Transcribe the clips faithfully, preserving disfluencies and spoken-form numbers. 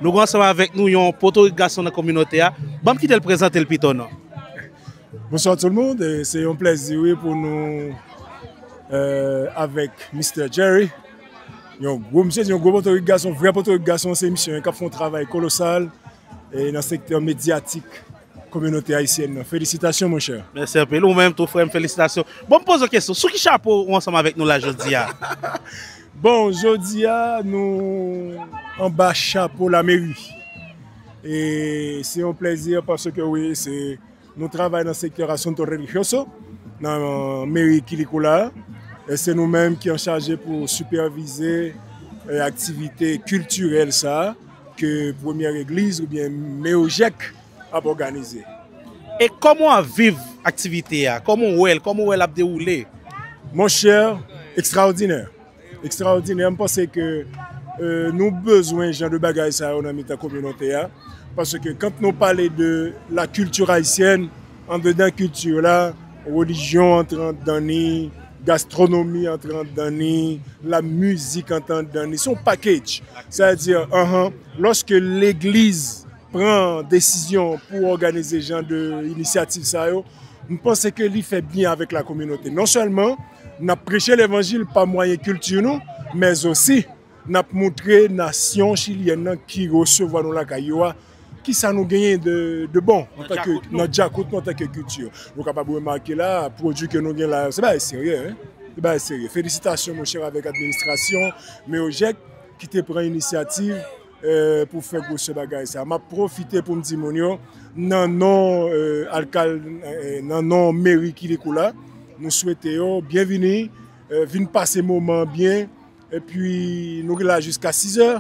Nou gen ansanm avèk nou yon Potorik gason nan kominote a. Ban m kite l prezante l pito non. Bonsoir tout le monde. E se yon plèzi wi pou nou euh, avèk Mister Jerry. Yon gwo misye, yon gwo Potorik gason, vrè Potorik gason, se misye k ap fè yon travay kolosal e nan sektè medyatik kominote ayisyèn nan. Felisitasyon monchè. Mèsi anpil. Ou menm tou frè m, felisitasyon. Bon, m poze w kesyon, sou ki chapo ou ansanm avèk nou la jodi a? Bon, jodi a nou anba chapo lameri. E se yon plèzi paske wi, se nou travay nan sektè asunto religioso nan meri Quilicura. E se nou menm ki anchaje pou sipèvize e, aktivite kiltirèl sa a ke premyè egliz oubyen Meyojèk ap òganize. E kòman w ap viv aktivite a? Kòman w wè l? Kòman w wè l ap dewoule? Monchè, ekstraòdinè. Ekstraòdinè. M panse ke euh, nou bezwen jan de bagay sa yo nan mitan kominote a. Paske kan nou pale de la culture haïtienne, andedan kilti la, relijyon antre andan li, gastwonomi antre andan li, la mizik antre andan li. Se yon package. Sa vle di, anhan, lòske legliz pran desizyon pou òganize jan de inisyativ sa yo, m panse ke li fè byen avèk la kominote. Non sèlman n ap preche levanjil pa mwayen kilti nou, men osi n ap montre nasyon chilyèn nan ki resevwa nou lakay yo a, kisa nou genyen de, de bon antanke nan djakout nou antanke kilti. Nou kapab remake la, pwodui ke nou gen la, se bagay serye, wi. Se bagay serye. Felisitasyon monchè avèk administrasyon Meyojèk ki te pran inisyativ euh, pou fè gwosè bagay sa. M ap pwofite pou m di moun yo, nan non euh, alkal, euh, nan non meri Quilicura, nou swete yo byenvini, euh, vin pase moman an byen, epi nou la jiska sizè.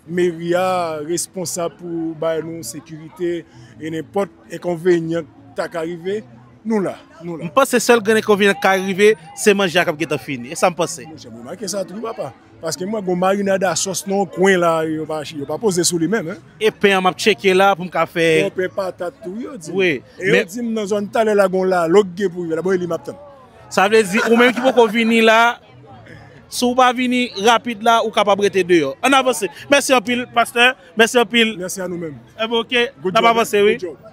Meri a responsab pou bay nou sekirite e nenpòt enkonvenyan k ta ka rive, nou la, nou la. M panse sèl grenn enkonvenyan k ka rive, se manje a k ap gentan fini. E sa m panse. Monchè, m remake sa tou, wi, papa. Paske m wè gon marinad a sòs nan yon kwen la, yo pa, yo pa poze sou li menm, en. E pen an m ap tcheke la pou m ka fè. Gon pen patat tou, yo di m. Wi, e yo men di m nan zòn talè la gon lalo k gen pou rive la, bon, e li m ap tann. Sa vle di, ou menm ki poko vini la, si w pa vini rapid la, ou kapab rete deyò. Ann avanse. Mèsi anpil, pastè. Mèsi anpil. Mèsi a nou menm. Enben, oke, n ap avanse, wi. Good job.